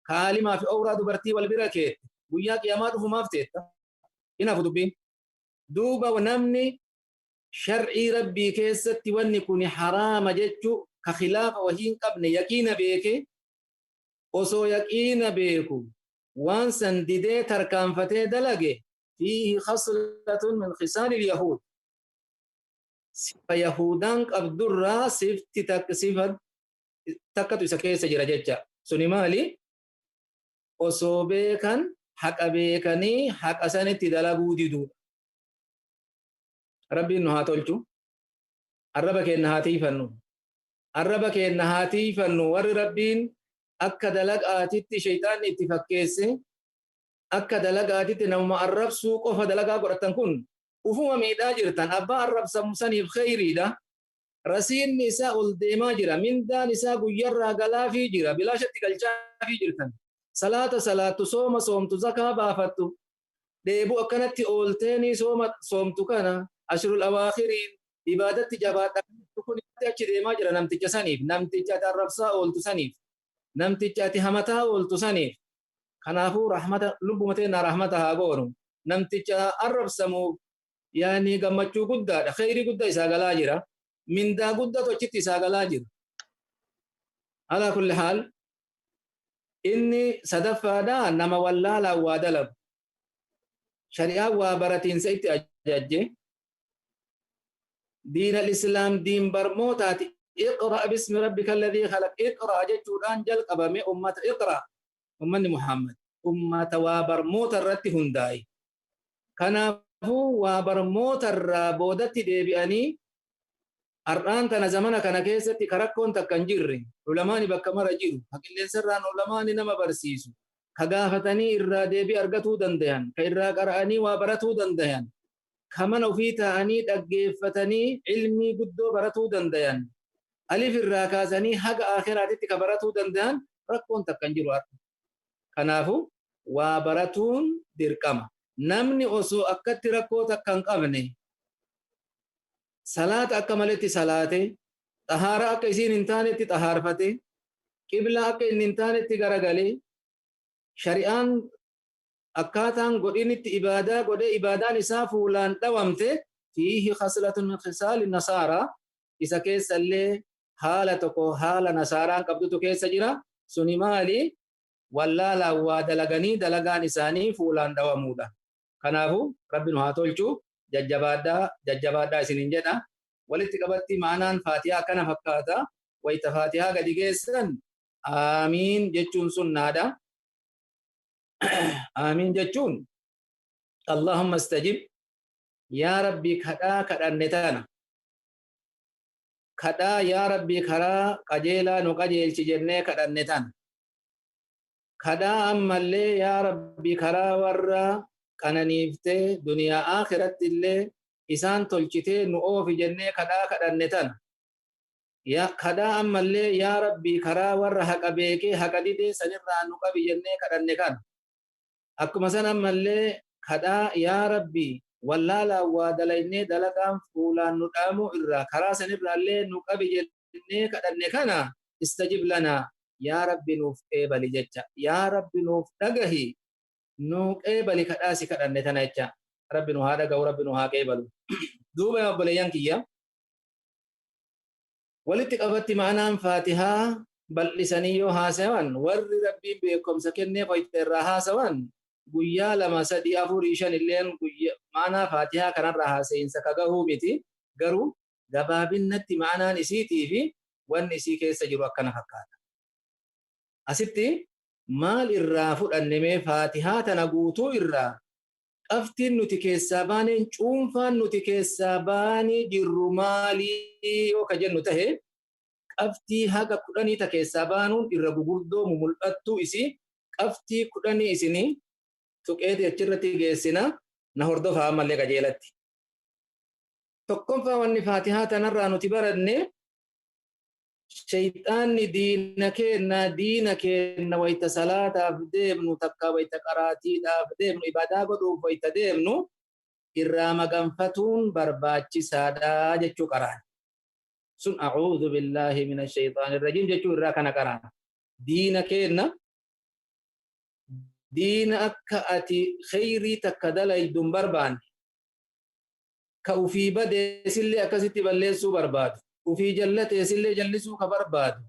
ka aalimaa fi owraa dubartii wal bira keette guyyaa qiyaamaa dhufumaaf teetta. Hin hafu dubbiin. Duuba namni shar'ii Rabbii keessatti wanni kuni haraama jechuu ka khilaafa wahii hin qabne yaqiina beekee, osoo yaqiina beeku waan san didee tarkaanfatee dalage, fiihi khaslatun min khisaalil yahuud, sifa yahuudaan qabdurraa sifti takka, sifa takkatu isa keessa jira jecha. Suni maali? Osoo beekan, haqa beekanii haqa sanitti dalaguu diduudha. Rabbiin nu haa tolchu. Arraba keenna haa tiifannu. Arraba keenna haa tiifannu. Warri Rabbiin akka dalagaatitti sheyxaanni itti fakkeesse, akka dalagaatitti namuma arrabsuu qofa dalagaa godhatan kun ufuma miidhaa jirtan. Abbaa arrabsamu saniif kheyriidha. Rasiinni isaa ol deemaa jira. Mindaan isaa guyyarraa galaafii jira. Bilaashatti galchaafii jirtan. Salaata salaattu, sooma soomtu, zakaa baafattu, dheebuu akkanatti oolteenii sooma soomtu kana ashrul awaakhiriin ibaadatti jabaadha kun achi deemaa jira namticha saniif, namticha ati arrabsaa ooltu saniif, namticha ati hamataa ooltu saniif. Kanaafuu rahmata lubbuma teennaa rahmata haa goonu. Namticha arrabsamuuf yaani gammachuu guddaadha, kheyrii guddaa isaa galaa jira, mindaa guddatu achitti isaa galaa jira. Alaa kulli haal, inni sadaffaadhaa nama wallaalaa waa dalagu. Shari'aan waa baratiinsa itti ajajje. Diin al-Islaam diin barmootaati. Iqra bismi rabbika alladhii khalaq. Iqra jechuudhaan jalqabame ummata iqra. Ummanni Muhammad ummata waa barmoota irratti hundaa'e. Kanaafuu waa barmoota irraa boodatti deebi'anii har'aan tana zamana kana keessatti ka rakkoon takka hin jirre, ulamaani bakka mara jiru, ka qilleensarraan ulamaani nama barsiisu, ka gaafatanii irraa deebii argatuu dandayan, ka irraa qara'anii waa baratuu dandayan, ka mana ufii taa'anii dhaggeeffatanii ilmii guddoo baratuu dandayan, alif irraa kaasanii haga aakhiraatitti ka baratuu dandayan rakkoon takka hin jiru har'a. Kanaafuu waa baratuun dirqama. Namni osoo akkatti rakkoo takka hin qabne salaata akka maletti salaate, xahaaraa akka isiin hin taanetti xahaarfate, qiblaa akka inni hin taanetti garagalee, shari'aan akkaataan godhinitti ibaadaa godhee ibaadaan isaa fuulaan dhawamte, fiihi khaslatun min khisaali nasaaraa, isa keessa illee haala tokko haala nasaaraan qabdutu keessa jira. Suni maali? Wallaalaan waa dalaganii dalagaan isaanii fuulaan dhawamuudha. Kanaafuu Rabbi nu haa tolchu. Jajjabaadhaa, jajjabaadhaa isiniin jedha. Walitti qabatti ma'anaan Faatihaa akkana fakkaata. Wayita Faatihaa gadi geessan aamiin jechuun sunnaadha. Aamiin jechuun Allahumma istajib, yaa Rabbi kadhaa kadhanne tana, kadhaa yaa Rabbi karaa qajeelaa nu qajeelchi jennee kadhanne tana, kadhaa ammallee yaa Rabbi karaa warra qananiiftee duniyaa aakiratti illee isaan tolchitee nu oofi jennee kadhaa kadhanne tana, kadhaa ammallee yaa Rabbi karaa warra haqa beekee haqa didee sanirraa nu qabi jennee kadhanne kana, akkuma san ammallee kadhaa yaa Rabbi wallaalaan waa dalaynee dalagaan fuulaan nu dhaamuu irraa karaa sanirraallee nu qabi jennee kadhanne kana, istajib lanaa, yaa Rabbi nuuf qeebali jecha, yaa Rabbi nuuf dhagahi, nuu qeebali kadhaa si kadhanne tana jecha. Rabbi nu haa dhagahu, Rabbi nu haa qeebalu. Duuba yaa obboleeyyan kiyya, walitti qabatti ma'anaan Faatihaa bal'isanii yoo haasawan, warri Rabbiin beekumsa kennee qoyta irraa haasawan, guyyaa 2, 3, 4, 5 illeen ma'anaa Faatihaa kanarraa haasa'iinsa ka gahuu miti. Garuu gabaabinnatti ma'anaan isiitii fi wanni isii keessa jiru akkana fakkaata. Asitti maal irraa fudhanne mee? Faatihaa tana guutuu irraa qabxiin nuti keessaa baaneen, cuunfaan nuti keessaa baanii jirru maalii yoo ka jennu tahe, qabxii haga 10 ta keessaa baanuun irra gugurdoo mumul'attuu isii qabxii 10 isinii tuqeeti achirratti geessina. Na hordofaa ammallee qajeelatti. Tokkoffaa, wanni Faatihaa tanarraa nuti baranne, shayxaanni diina keenna, diina keenna wayta salaataaf deemnu takka wayta qaraatiidhaaf deemnu, ibaadaa godhuuf wayta deemnu irraa maganfatuun barbaachisaadha jechuu qaraan. Sun a'uudhu billaahi mina shayxaani rajiim jechuu irraa kana qaraan. Diina keenna, diina akka ati kheyrii takka dalaydu hin barbaanne, ka ufii badeesillee akkasitti balleessuu barbaadu, ufii jallateesillee jallisuu ka barbaadu,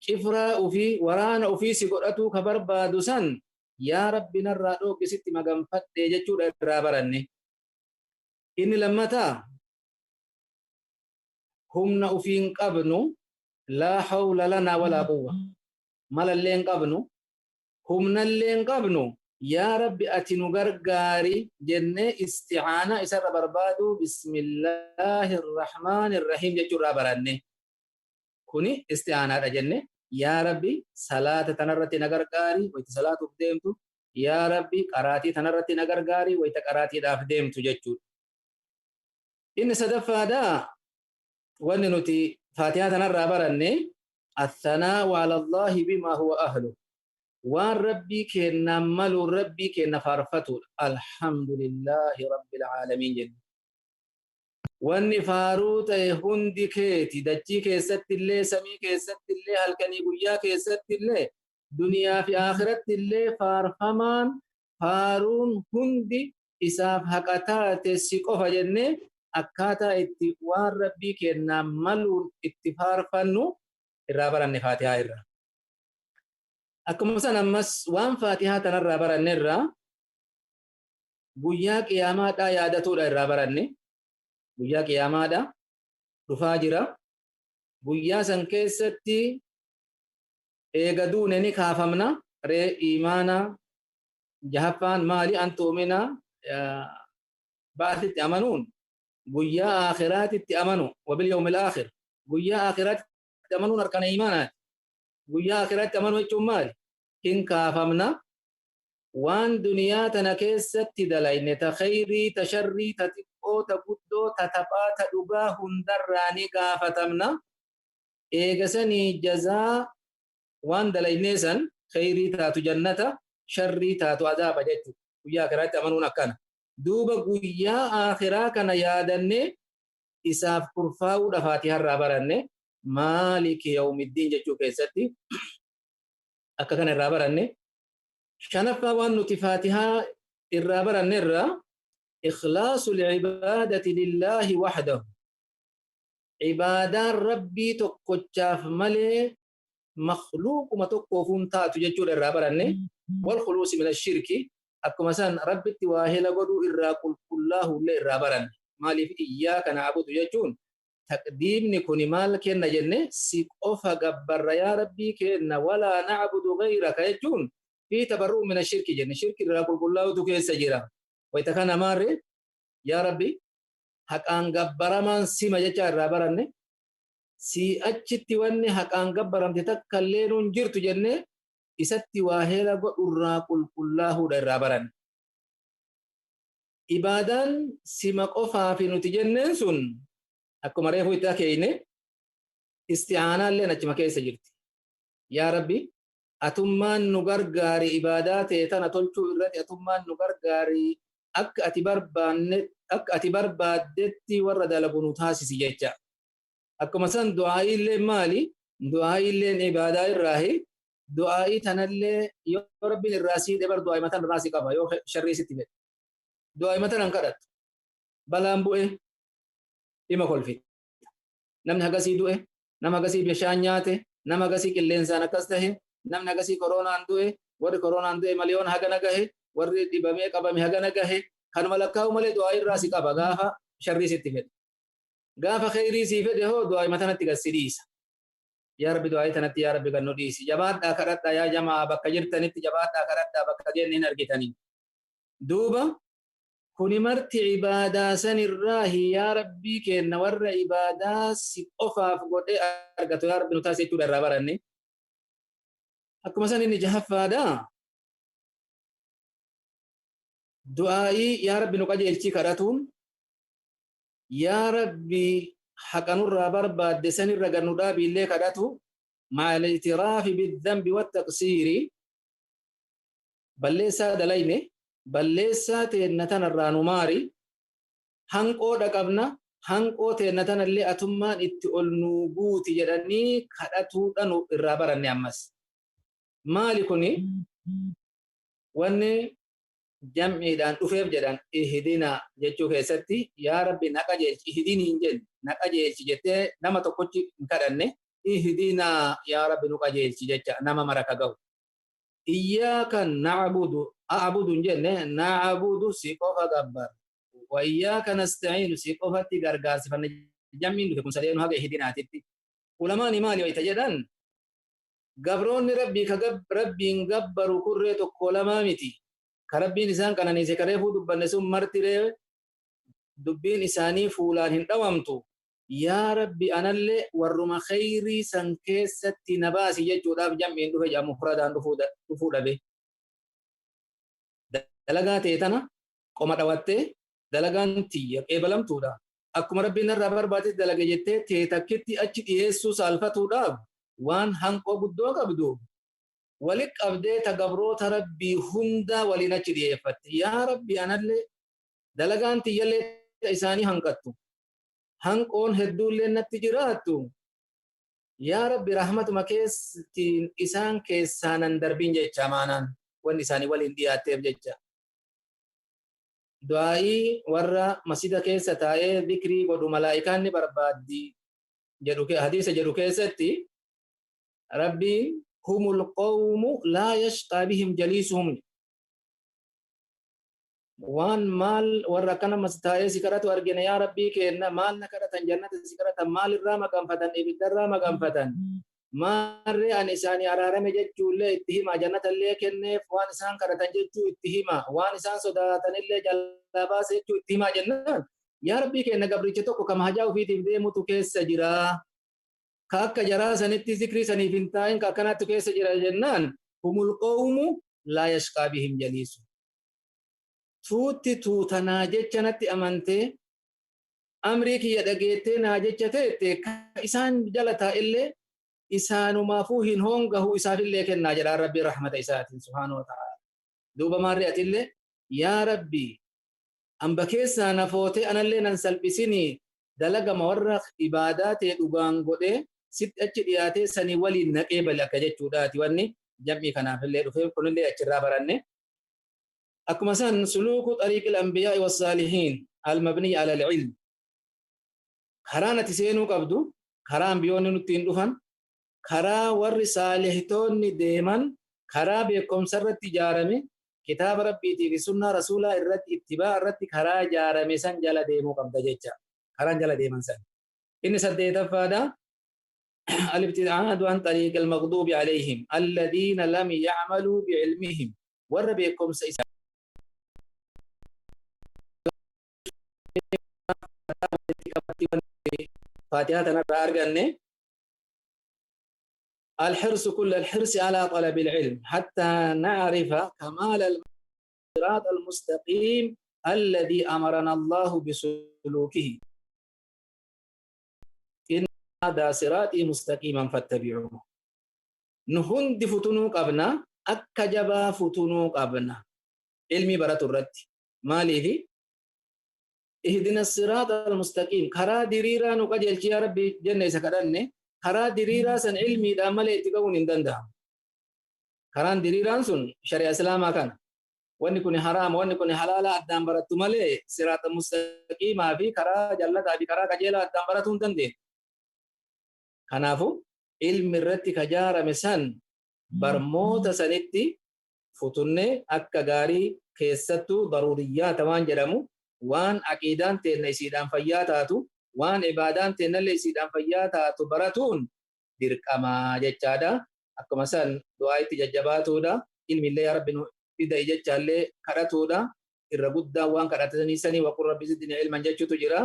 cifraa ufii, waraana ufii si godhatuu ka barbaadu san yaa Rabbi narraa dhooggi, sitti maganfadhe jechuudha irraa baranne. Inni lammataa, humna ufii hin qabnu, laa hawla lanaa walaa quwwa, malallee hin qabnu, humnallee hin qabnu, yaa Rabbi ati nu gargaari jennee isti'aanaa isarra barbaaduu bismillaahi irrahmaani irrahiim jechuu irraa baranne. Kuni isti'aanaadha jenne. Yaa Rabbi salaata tanarratti na gargaari wayta salaatuuf deemtu, yaa Rabbi qaraatii tanarratti na gargaari wayta qaraatiidhaaf deemtu jechuudha. Inni sadaffaadha, wanni nuti Faatihaa tanarraa baranne, athanaa'u ala Allaahi bimaa huwa ahlu, waan Rabbii keennaan maluun Rabbii keenna faarfatuudha. Alhamdulillaahi rabbil aalamiin jenna. Wanni faaruu ta'e hundi keeti, dachii keessatti illee, samii keessatti illee, halkanii guyyaa keessatti illee, duniyaa fi aakiratti illee faarfamaan, faaruun hundi isaaf haqa taate si qofa jennee akkaataa itti waan Rabbii keennaan maluun itti faarfannu. Irraa baranne Faatihaa irraa. Akkuma san ammas waan Faatihaa tanarraa baranne irraa guyyaa qiyaamaadhaa yaadatuudha irraa baranne. Guyyaa qiyaamaadha dhufaa jira. Guyyaa san keessatti eega duune ni kaafamna. Ree iimaana jahaffaan maali? An tu'mina ba'athitti amanuun, guyyaa aakhiraatitti amanu, wabil yawmil aakhir, guyyaa aakhiraatitti amanuun arkana iimaanaati. Guyyaa aakhiraatti amanuu jechuun maali? Hin kaafamna. Waan duniyaa tana keessatti dalayne, ta khayrii, ta sharrii, ta xiqqoo, ta guddoo, ta taphaa, ta dhugaa hundarraa ni gaafatamna. Eega sanii jazaa waan dalaynee san, khayrii taatu jannata, sharrii taatu azaaba jechuudha. Guyyaa aakhiraatti amanuun akkana. Duuba guyyaa aakhiraa kana yaadannee isaaf kurfaa'uudha Faatiharraa baranne. Maaliki yawmiddiin jechuu keessatti akka kana irraa baranne. Shanaffaa waan nuti Faatihaa irraa baranne irraa ikhlaasul ibaadati lillaahi wahdahu. Ibaadaan Rabbii tokkochaaf malee makhluuquma tokkoofuun taatu jechuudha irraa baranne. Wal khuluusi mina shirki, akkuma san Rabbitti waa hela godhuu irraa qulqullaahullee irraa baranne. Maaliif? Iyyaaka na'budu jechuun taqdiimni kuni maal kenna jenne? Si qofa gabbarra yaa Rabbii keenna, walaa na'budu ghayraka jechuun fi tabarru'u mina shirki jenne, shirki irraa qulqullaa'utu keessa jira. Wayta kana maarre yaa Rabbi haqaan gabbaramaan sima jecha irraa baranne. Sii achitti wanni haqaan gabbaramte takka illee nuun jirtu jenne, isatti waa hela godhurraa qulqullaahuudha irraa baranne. Ibaadaan sima qofaafi nuti jenneen sun akkuma reefuu itti akeeyne isti'aanaalleen achuma keessa jirti. Yaa Rabbi atummaan nu gargaari, ibaadaa tee tana tolchuu irratti atummaan nu gargaari, akka ati barbaanne, akka ati barbaaddetti warra dalagu nu taasisi jecha. Akkuma san du'aa'iilleen maali? Du'aa'iilleen ibaadaa irraahi. Du'aa'ii tanallee yoo Rabbiin irraa sii bar du'aa'ima tana irraa si qaba yoo sharrii sitti fedhe. Du'aa'ima tanan kadhattu. Balaan bu'e dhima kolfita. Namni hagasii du'e, nama hagasii bishaan nyaate, nama hagasii qilleensaan akkas tahe, namni hagasii koronaan du'e, warri koronaan du'e miliyoona hagana gahe, warri dhibamee qabame hagana gahe, kanuma lakkaa'u malee du'aa'ii irraa si qaba gaafa sharrii sitti fedhe. Gaafa kheyrii sii fedhe hoo du'aa'ima tanatti gad si dhiisa. Yaa Rabbi du'aa'ii tanatti yaa Rabbi gad nu dhiisi. Jabaadhaa kadhadhaa yaa jamaa, bakka jirtanitti jabaadhaa kadhadhaa, bakka geenne hin argitanii. Duuba kuni marti ibaadaa sanirraahi. Yaa Rabbii keenna warra ibaadaa si qofaaf godhee argatu yaa Rabbi nu taasisi jechuudha irraa baranne. Akkuma san inni jahaffaadha. Du'aa'ii yaa Rabbi nu qajeelchii kadhatuun, yaa Rabbi haqa nurraa barbaadde sanirra gad nu dhaabiillee kadhatu, ma'al i'tiraafi bidhanbi wattaqsiiri, balleessaa dalayne, balleessaa teenna tanarraa nu maari, hanqoo dhaqabna, hanqoo teenna tanallee atummaan itti ol nuu guuti jedhanii kadhatuudha nu irraa baranne ammas. Maali kuni wanni jam'iidhaan dhufeef jedhan? Ihdinaa jechuu keessatti yaa Rabbi na qajeelchi, ihdinii hin jenne, na qajeelchi jettee nama tokkochi hin kadhanne. Ihdinaa, yaa Rabbi nu qajeelchi jecha nama mara ka gahu. Iyyaaka na'budu, a'budu hin jenne, na'budu si qofa gabbar, wa iyyaaka nasta'iinu si qofatti gargaarsifanna. Jam'iin dhufe kun sadeenu haga ihdinaatitti. Ulamaani maali wayta jedhan? Gabroonni Rabbii ka Rabbiin gabbaru kurree tokko lamaa miti. Ka Rabbiin isaan qananiise ka reefuu dubbanne sun martiree dubbiin isaanii fuulaan hin dhawamtu. Yaa Rabbi anallee warruma kheyrii san keessatti na baasi jechuudhaaf jam'iin dhufe jedha, mufradaan dhufuu dhabe. Dalagaa tee tana qoma dhawattee dalagaan tiyya qeebalamtuudha, akkuma Rabbiin narraa barbaadetti dalage jettee tee takkitti achi dhiyeessuu saalfatuudhaaf waan hanqoo guddoo qabdu wali qabdee ta gabroota Rabbii hundaa waliin achi dhiyeeffatte. Yaa Rabbi anallee dalagaan tiyyallee ta isaanii hanqattu, hanqoon hedduullee natti jiraattu, yaa Rabbi rahmatuma keetiin isaan keessaa nan darbin jecha maanaan wanni isaanii waliin dhiyaatteef jecha. Du'aa'ii warra masjida keessa taa'ee dhikrii godhu malaa'ikaan ni barbaaddi jedhu, hadiisa jedhu keessatti. Rabbiin humul qawmu laa yashqaa bihim jaliisuhum. Waan maal warra akkana mas taa'ee si kadhatu argine yaa Rabbii keenna, maal na kadhatan? Jannata si kadhatan, maal irraa maqanfatan? Ibiddarraa maqanfatan. Maarree ani isaanii araarame jechuullee itti hima, jannatallee kenneef, waan isaan kadhatan jechuu itti hima, waan isaan sodaatanillee jalaa baase jechuu itti himaa jennaan, yaa Rabbii keenna, gabricha tokko kama hajaa ofiitiif deemutu keessa jira, ka akka jaraa sanitti zikrii saniif hin taa'in, ka akkanaatti keessa jira jennaan, humul qawmu laa yashqaa bihim jaliisu. Tuutti tuutanaa jecha natti amantee, amrii kiyya dhageettee naa jecha teette, ka isaan jala taa'ellee isaanumaafuu hin hongahu, isaafillee kennaa jedhaan Rabbiin rahmata isaatiin subhaanahu wa ta'ala. Duuba maarree atillee yaa Rabbi, hamba keessaa na footee anallee nan salphisinii, dalagama warra ibaadaa ta'e dhugaan godhee sitti achi dhiyaatee sanii waliin naqee bali akka jechuudhaati. Wanni jam'ii kanaafillee dhufee kunillee achirraa baranne. Akkuma san suluuku xariiqil anbiyaa'i wassaalihiin almabnii ala alilm, karaan ati seenuu qabdu, karaa ambiyoonni nutti hin dhufan, karaa warri saalihtoonni deeman, karaa beekumsa irratti ijaarame, kitaaba Rabbiitii fi sunnaa rasuulaa irratti, ittibaa irratti karaa ijaarame san jala deemuu qabda jecha. Karaan jala deeman san inni saddeetaffaadha. Al-ibtidaadu an xariiqil maghduubi alayhim alladhiina lam ya'maluu bi'ilmihim, warra beekumsa isaa faatihaa tanarraa arganne. الحرص كل الحرص على طلب العلم حتى نعرف كمال الصراط المستقيم الذي أمرنا الله بسلوكه، إن هذا صراطي مستقيما فاتبعوه. Nu hundi futunuu qabna, akka jabaa futunuu qabna ilmi baratu irratti. Maaliifi? Ihdina siraata almustaqiim, karaa diriiraa nu qajeelchi yaa Rabbi jenne isa kadhanne. Karaa diriiraa san ilmiidhaan malee itti ga'uun hin danda'amu. Karaan diriiraan sun shari'a Islaamaa kana. Wanni kun haraama, wanni kun halaala addaan barattu malee siraata mustaqiimaa fi karaa jallataa fi karaa qajeelaa addaan baratuu hin dandeenye. Kanaafu ilmi irratti ka jaarame san barmoota sanitti futunnee akka gaarii, keessattuu daruuriyyaata waan jedhamu, waan aqiidaan teenna isiidhaan fayyaa taatu, waan ibaadaan teennallee isiidhaan fayyaa taatu baratuun dirqamaa jechaadha. Akkuma san du'aa itti jajjabaatuudha. Ilmiillee yaa Rabbi nu ida'i jechaallee kadhatuudha. Irra guddaan waan kadhatanii sanii waqul rabbi zidni ilman jechuutu jira.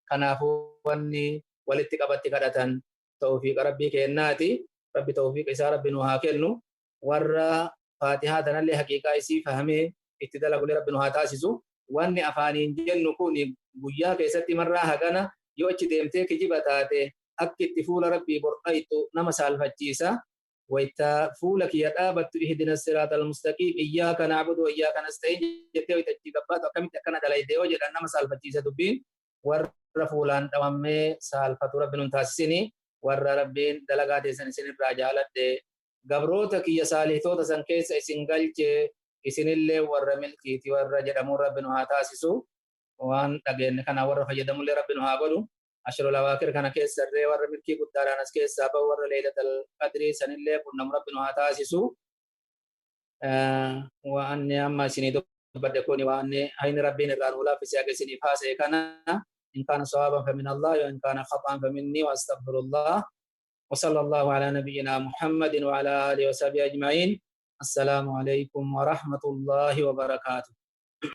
Kanaafuu wanni walitti qabatti kadhatan tawfiiqa Rabbii kennaati. Rabbi tawfiiqa isaa Rabbi nu haa kennu. Warra faatihaa tanallee haqiiqaa isii fahamee itti dalagullee Rabbi nu haa taasisu. Wanni afaaniin jennu kun guyyaa keessatti marraa hagana yoo achi deemtee kijiba taate, akki itti fuula Rabbii bordhaytu nama saalfachiisa. Wayta fuula kiyya dhaabattu ihdina siraata almustaqiim iyyaaka na'budu wa iyyaaka nasta'iin jettee wayta achii gabbaatu, akkamitti akkana dalayde yoo jedhan nama saalfachiisa dubbiin. Warra fuulaan dhawammee saalfatu Rabbi nun taasisini. Warra Rabbiin dalagaa teessan isinirraa jaaladhe, gabroota kiyya saalihtoota san keessa isin galche, isinillee warra milkiiti warra jedhamuun Rabbi nu haa taasisu. Waan dhageenye kana warra fayyadamullee Rabbi nu haa godhu. Ashrul awaakir kana keessarree warra milkii guddaadhaan as keessaa bahu, warra leeylatal qadrii sanillee qunnamu Rabbi nu haa taasisu. Waan amma isinii dubbadhe kuni waan hayni Rabbiin irraa nuu laaffise haga isiniif haasa'e kana. In kaana sawaaban fa min Allah wa in kaana khaxaan fa minni wa astaghfirullah. Wa sallallahu ala nabiyyina Muhammadin wa ala alihi wa sahbihi ajma'in. Assalaamu alaykum wa rahmatullahi wa barakaatuh.